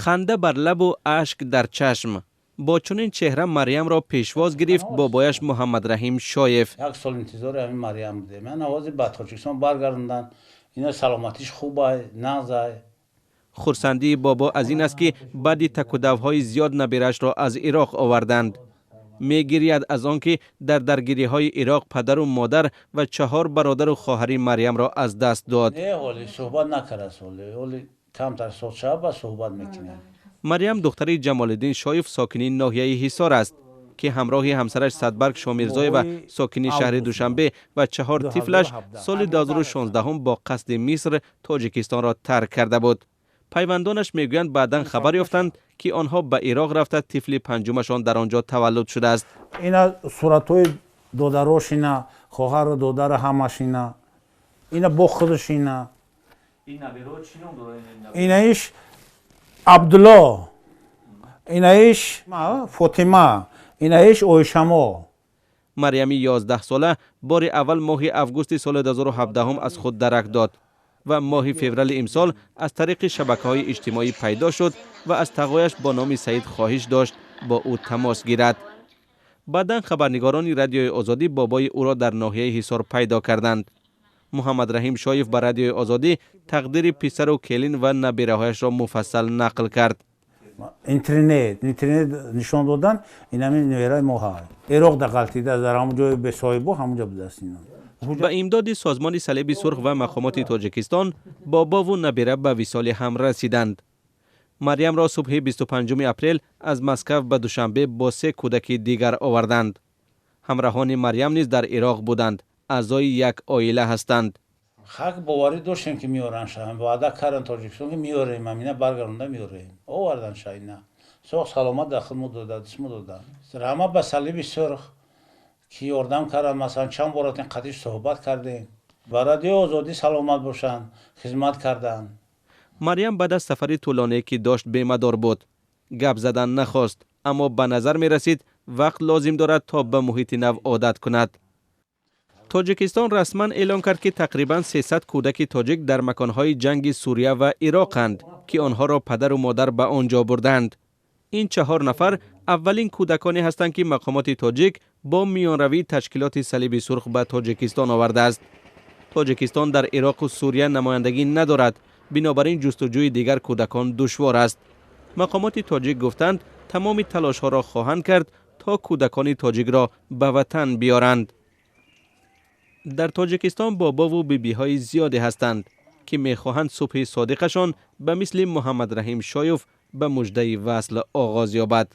Ханда бар лабу ашк дар чашм. Бо чунин чеҳра Марьямро пешвоз гирифт бобояш Муҳаммадраҳим Шоев. Як сол интизори ҳамин Марьям будем. Ман овози ба Тоҷикистон баргардондан. Ина саломатиш хубай, нағзай. Хурсандии бобо аз ин аст, ки баъди такудавҳои зиёд набираашро аз Ироқ оварданд. Мегирияд аз он ки дар даргириҳои Ироқ падару модар ва чаҳор бародару хоҳари Марьямро аз даст дод. Не, ҳоли суҳбат накардааст, ҳоли. Ҳоли камтар соз шава, ба суҳбат мекунем. Марьям духтари Ҷамолиддин Шоев, сокини ноҳияи Ҳисор аст, ки ҳамроҳи ҳамсараш Садбарг Шомирзоева, сокини шаҳри Душанбе, ва чаҳор тифлаш соли 2016 бо қасди Миср Тоҷикистонро тарк карда буд. Пайвандонаш мегӯянд, баъдан хабар ёфтанд, ки онҳо ба Ироқ рафта, тифли панҷумашон дар он ҷо таваллуд шудааст. Ина суратҳои додарошина, хоҳару додара ҳамашина, ина бо худашина. Инаиш Абдулло, инаиш Фотима, инаиш Оишамо. Марьями 11сола бори аввал моҳи августи соли 2017 аз худ дарак дод ва моҳи феврали имсол аз тариқи шабакаҳои иҷтимоӣ пайдо шуд ва аз тағояш бо номи Саид хоҳиш дошт бо ӯ тамос гирад. Баъдан хабарнигорони Радиои Озодӣ бобои ӯро дар ноҳияи Ҳисор пайдо карданд. Муҳаммадраҳим Шоев ба Радиои Озодӣ тақдири писару келин ва набираҳояшро муфассал нақл кард. Интернет нишон додан, инами невераи мо ҳай Ироқ да ғалтида, дар ҳамон ҷои бесоҳибо ҳамонҷо будааст ино. Ба имдоди Созмони Салиби Сурх ва мақомоти Тоҷикистон бобову набира ба висоли ҳам расиданд. Марьямро субҳи 25 апрел аз Москав ба Душанбе бо се кӯдаки дигар оварданд. Ҳамраҳони Марьям низ дар Ироқ буданд, аъзои як оила ҳастанд. Хак боварӣ доштем, ки меоранд ша. Ваъда кардан Тоҷикистон, ки меорем, амина баргардонда меорем. Овардан ша, ина соғ саломат дар хидмат дода, дисмо дода. Раҳмат ба Салиби Сурх, ки ёрдам кардан. Масалан, чанд бор рафтем, қатиш суҳбат кардем. Ба Радиои Озодӣ саломат бошанд, хизмат карданд. Марьям баъд аз сафари тӯлоние, ки дошт, бемадор буд. Гап задан нахост, аммо ба назар мерасид, вақт лозим дорад, то ба муҳити нав одат кунад. Тоҷикистон расман эълон кард, ки тақрибан 300 кӯдаки тоҷик дар маконҳои ҷанги Сурия ва Ироқанд, ки онҳоро падару модар ба он ҷо бурданд. Ин чаҳор нафар аввалин кӯдаконе ҳастанд, ки мақомоти тоҷик бо миёнравии ташкилоти Салиби Сурх ба Тоҷикистон овардааст. Тоҷикистон дар Ироқу Сурия намояндагӣ надорад, бинобар ин ҷустуҷӯи дигар кӯдакон душвор аст. Мақомоти тоҷик гуфтанд, тамоми талошҳоро хоҳанд кард, то кӯдакони тоҷикро ба ватан биёранд. Дар Тоҷикистон бобову бибиҳои зиёде ҳастанд, ки мехоҳанд субҳи содиқашон ба мисли Муҳаммадраҳим Шоев ба муждаи васл оғоз ёбад.